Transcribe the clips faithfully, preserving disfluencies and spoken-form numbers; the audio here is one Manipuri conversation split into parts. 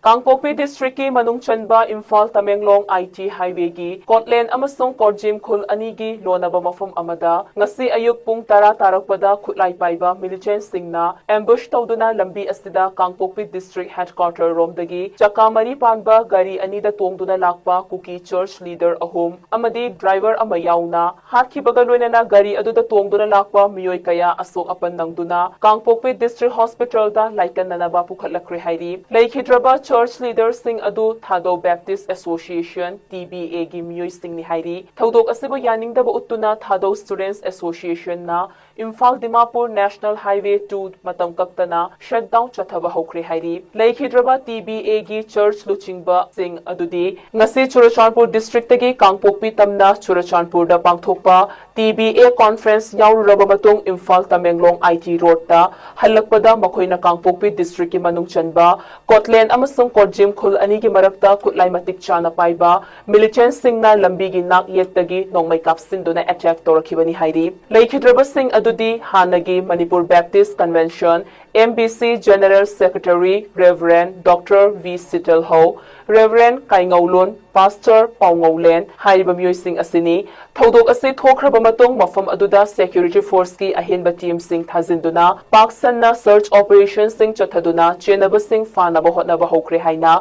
ꯀꯥꯡꯄꯣꯛꯄꯤ ꯗꯤꯁꯇ꯭ꯔꯤꯛꯀꯤ ꯃꯅꯨꯡ ꯆꯟꯕ ꯏꯝꯐꯥꯜ ꯇꯃꯦꯡꯂꯣꯡ ꯑꯥꯏ ꯇꯤ ꯍꯥꯏꯋꯦꯒꯤ ꯀꯣꯠꯂꯦꯟ ꯑꯃꯁꯨꯡ ꯀꯣꯔꯖꯤꯝ ꯈꯨꯜ ꯑꯅꯤꯒꯤ ꯂꯣꯟꯅꯕ ꯃꯐꯝ ꯑꯃꯗ ꯉꯁꯤ ꯑꯌꯨꯛ ꯄꯨꯡ ꯇꯔꯥ ꯇꯥꯔꯛꯄꯗ ꯈꯨꯠꯂꯥꯏ ꯄꯥꯏꯕ ꯃꯤꯂꯤꯇꯦꯟꯁꯤꯡꯅ ꯑꯦꯝꯕꯨꯁ ꯇꯧꯗꯨꯅ ꯂꯝꯕꯤ ꯑꯁꯤꯗ ꯀꯥꯡꯄꯣꯛꯄꯤ ꯗꯤꯁꯇ꯭ꯔꯤꯛ ꯍꯦꯗꯀ꯭ꯋꯥꯇꯔ ꯔꯣꯝꯗꯒꯤ ꯆꯀꯥ ꯃꯔꯤ ꯄꯥꯟꯕ ꯒꯥꯔꯤ ꯑꯅꯤꯗ ꯇꯣꯡꯗꯨꯅ ꯂꯥꯛꯄ ꯀꯨꯀꯤ ꯆꯔꯆ ꯂꯤꯗꯔ ꯑꯍꯨꯝ ꯑꯃꯗꯤ ꯗ꯭ꯔꯥꯏꯚꯔ ꯑꯃ ꯌꯥꯎꯅ ꯍꯥꯠꯈꯤꯕꯒ ꯂꯣꯏꯅꯅ ꯒꯥꯔꯤ ꯑꯗꯨꯗ ꯇꯣꯡꯗꯨꯅ ꯂꯥꯛꯄ ꯃꯤꯑꯣꯏ ꯀꯌꯥ ꯑꯁꯣꯛ ꯑꯄꯟ ꯅꯪꯗꯨꯅ ꯀꯥꯡꯄꯣꯛꯄꯤ ꯗꯤꯁꯇ꯭ꯔꯤꯛ ꯍꯣꯁꯄꯤꯇꯥꯜꯗ ꯂꯥꯏꯀꯠꯅꯅꯕ ꯄꯨꯈꯠꯂꯛꯈ꯭ꯔꯦ ꯍꯥꯏꯔꯤ꯫ ꯂꯩꯈꯤꯗ꯭ꯔꯕ ꯆꯔꯆ ꯂꯤꯗꯔꯁꯤꯡ ꯑꯗꯨ Thadou Baptist association, T B ꯑꯦꯒꯤ ꯃꯤꯑꯣꯏꯁꯤꯡꯅꯤ ꯍꯥꯏꯔꯤ꯫ ꯊꯧꯗꯣꯛ ꯑꯁꯤꯕꯨ ꯌꯥꯅꯤꯡꯗꯕ ꯎꯠꯇꯨꯅ ꯊꯥꯗꯧ ꯁ꯭ꯇꯨꯗꯦꯟꯠꯁ ꯑꯦꯁꯣꯁꯤꯌꯦꯁꯟꯅ Imphal Dimapur national highway two ꯃꯇꯝ ꯀꯛꯇꯅ ꯁꯠ ꯗꯥꯎꯟ ꯆꯠꯊꯕ ꯍꯧꯈ꯭ꯔꯦ ꯍꯥꯏꯔꯤ꯫ ꯂꯩꯈꯤꯗ꯭ꯔꯕ ꯇꯤ ꯕꯤ ꯑꯦꯒꯤ ꯆꯔꯆ ꯂꯨꯆꯤꯡꯕꯁꯤꯡ ꯑꯗꯨꯗꯤ ꯉꯁꯤ ꯆꯨꯔꯆꯥꯟꯄꯨꯔ ꯗꯤꯁꯇ꯭ꯔꯤꯛꯇꯒꯤ ꯀꯥꯡꯄꯣꯛꯄꯤ ꯇꯝꯅ ꯆꯨꯔꯆꯥꯟꯄꯨꯔꯗ ꯄꯥꯡꯊꯣꯛꯄ ꯇꯤ ꯕꯤ ꯑꯦ ꯀꯣꯟꯐ꯭ꯔꯦꯟꯁ ꯌꯥꯎꯔꯨꯔꯕ ꯃꯇꯨꯡ ꯏꯝꯐꯥꯜ ꯇꯃꯦꯡꯂꯣꯡ ꯑꯥꯏ ꯇꯤ ꯔꯣꯗꯇ ꯍꯜꯂꯛꯄꯗ ꯃꯈꯣꯏꯅ ꯀꯥꯡꯄꯣꯛꯄꯤ ꯗꯤꯁꯇ꯭ꯔꯤꯛꯀꯤ ꯃꯅꯨꯡ ꯆꯟꯕ ꯀꯣꯠꯂꯦꯟ ꯑꯃꯁꯨꯡ ꯀꯣꯔꯖꯤꯝ ꯈꯨꯜ ꯑꯅꯤꯒꯤ ꯃꯔꯛꯇ ꯈꯨꯠꯂꯥꯏ ꯃꯇꯤꯛ ꯆꯥꯅ ꯄꯥꯏꯕ ꯃꯤꯂꯤꯇꯦꯟꯁꯤꯡꯅ ꯂꯝꯕꯤꯒꯤ ꯅꯥꯛ ꯌꯦꯠꯇꯒꯤ ꯅꯣꯡꯃꯩ ꯀꯥꯞꯁꯤꯟꯗꯨꯅ ꯑꯦꯇꯦꯛ ꯇꯧꯔꯛꯈꯤꯕꯅꯤ ꯍꯥꯏꯔꯤ꯫ ꯂꯩꯈꯤꯗ꯭ꯔꯕꯁꯤꯡ ꯑꯗꯨꯗꯤ ꯍꯥꯟꯅꯒꯤ Manipur Baptist convention, M B C, general secretary reverend doctor V Sitlhou, reverend Kaigoulun, pastor Paogoulen ꯍꯥꯏꯔꯤꯕ ꯃꯤꯑꯣꯏꯁꯤꯡ ꯑꯁꯤꯅꯤ꯫ ꯊꯧꯗꯣꯛ ꯑꯁꯤ ꯊꯣꯛꯈ꯭ꯔꯕ ꯃꯇꯨꯡ ꯃꯐꯝ ꯑꯗꯨꯗ ꯁꯦꯀ꯭ꯌꯨꯔꯤꯇꯤ ꯐꯣꯔꯁꯀꯤ ꯑꯍꯦꯟꯕ ꯇꯤꯝꯁꯤꯡ ꯊꯥꯖꯤꯟꯗꯨꯅ ꯄꯥꯛ ꯁꯟꯅ ꯁꯔꯆ ꯑꯣꯄꯔꯦꯁꯟꯁꯤꯡ ꯆꯠꯊꯗꯨꯅ ꯆꯦꯟꯅꯕꯁꯤꯡ ꯐꯥꯅꯕ ꯍꯣꯠꯅꯕ ꯍꯧꯈ꯭ꯔꯦ ꯍꯥꯏꯅ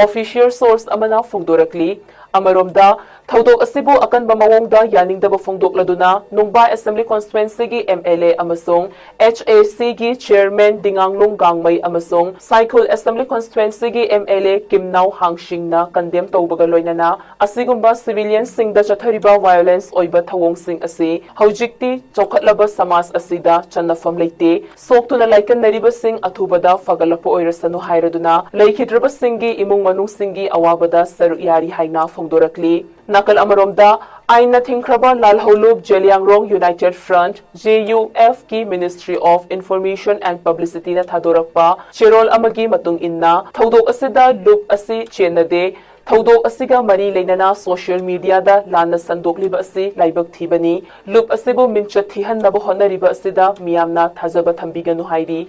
ꯑꯣꯐꯤꯁꯤꯌꯦꯜ ꯁꯣꯔꯁ ꯑꯃꯅ ꯐꯣꯡꯗꯣꯔꯛꯂꯤ꯫ ꯑꯃꯔꯣꯝꯗ, ꯊꯧꯗꯣꯛ ꯑꯁꯤꯕꯨ ꯑꯀꯟꯕ ꯃꯑꯣꯡꯗ ꯌꯥꯅꯤꯡꯗꯕ ꯐꯣꯡꯗꯣꯛꯂꯗꯨꯅ ꯅꯨꯡꯕꯥꯏ ꯑꯦꯁꯦꯝꯕ꯭ꯂꯤ ꯀꯣꯟꯁꯇꯤꯇ꯭ꯋꯦꯟꯁꯤꯒꯤ ꯑꯦꯝ ꯑꯦꯜ ꯑꯦ ꯑꯃꯁꯨꯡ ꯑꯦꯆ ꯑꯦ ꯁꯤꯒꯤ ꯆꯦꯌꯔꯃꯦꯟ ꯗꯤꯉꯥꯡꯂꯨꯡ ꯒꯥꯡꯃꯩ ꯑꯃꯁꯨꯡ ꯁꯥꯏꯈꯨꯜ assembly ꯀꯣꯟꯁꯇꯤꯇ꯭ꯋꯦꯟꯁꯤꯒꯤ M L A ꯀꯤꯝꯅꯥꯎ ꯍꯥꯡꯁꯤꯡꯅ condemn ꯇꯧꯕꯒ ꯂꯣꯏꯅꯅ ꯑꯁꯤꯒꯨꯝꯕ ꯁꯤꯚꯤꯂꯤꯌꯟꯁꯤꯡꯗ ꯆꯠꯊꯔꯤꯕ ꯚꯥꯏꯑꯣꯂꯦꯟꯁ ꯑꯣꯏꯕ ꯊꯧꯑꯣꯡꯁꯤꯡ ꯑꯁꯤ ꯍꯧꯖꯤꯛꯇꯤ ꯆꯥꯎꯈꯠꯂꯕ ꯁꯃꯥꯖ ꯑꯁꯤꯗ ꯆꯟꯅꯐꯝ ꯂꯩꯇꯦ꯫ ꯁꯣꯛꯇꯨꯅ ꯂꯥꯏꯀꯠꯅꯔꯤꯕꯁꯤꯡ ꯑꯊꯨꯕꯗ ꯐꯒꯠꯂꯛꯄ ꯑꯣꯏꯔꯁꯅꯨ ꯍꯥꯏꯔꯗꯨꯅ ꯂꯩꯈꯤꯗ꯭ꯔꯕꯁꯤꯡꯒꯤ ꯏꯃꯨꯡ ꯃꯅꯨꯡꯁꯤꯡꯒꯤ ꯑꯋꯥꯕꯗ ꯁꯔꯨꯛ ꯌꯥꯔꯤ ꯍꯥꯏꯅ ꯐꯣꯡꯗꯣꯔꯛꯂꯤ꯫ ꯅꯥꯀꯜ ꯑꯃꯔꯣꯝꯗ, ꯑꯥꯏꯟꯅ ꯊꯤꯡꯈ꯭ꯔꯕ ꯂꯥꯜꯍꯧꯂꯨꯞ Zeliangrong united front, Z U F, ꯀꯤ ꯃꯤꯅꯤꯁꯇ꯭ꯔꯤ ꯑꯣꯐ ꯏꯟꯐꯣꯔꯃꯦꯁꯟ ꯑꯦꯟ ꯄꯕ꯭ꯂꯤꯁꯤꯇꯤꯅ ꯊꯥꯗꯣꯔꯛꯄ ꯆꯦꯔꯣꯜ ꯑꯃꯒꯤ ꯃꯇꯨꯡ ꯏꯟꯅ, ꯊꯧꯗꯣꯛ ꯑꯁꯤꯗ ꯂꯨꯞ ꯑꯁꯤ ꯆꯦꯟꯅꯗꯦ꯫ ꯊꯧꯗꯣꯛ ꯑꯁꯤꯒ ꯃꯔꯤ ꯂꯩꯅꯅ ꯁꯣꯁꯤꯌꯦꯜ ꯃꯤꯗꯤꯌꯥꯗ ꯂꯥꯟꯅ ꯁꯟꯗꯣꯛꯂꯤꯕ ꯑꯁꯤ ꯂꯥꯏꯕꯛ ꯊꯤꯕꯅꯤ꯫ ꯂꯨꯞ ꯑꯁꯤꯕꯨ ꯃꯤꯡꯆꯠ ꯊꯤꯍꯟꯅꯕ ꯍꯣꯠꯅꯔꯤꯕ ꯑꯁꯤꯗ ꯃꯤꯌꯥꯝꯅ ꯊꯥꯖꯕ ꯊꯝꯕꯤꯒꯅꯨ ꯍꯥꯏꯔꯤ꯫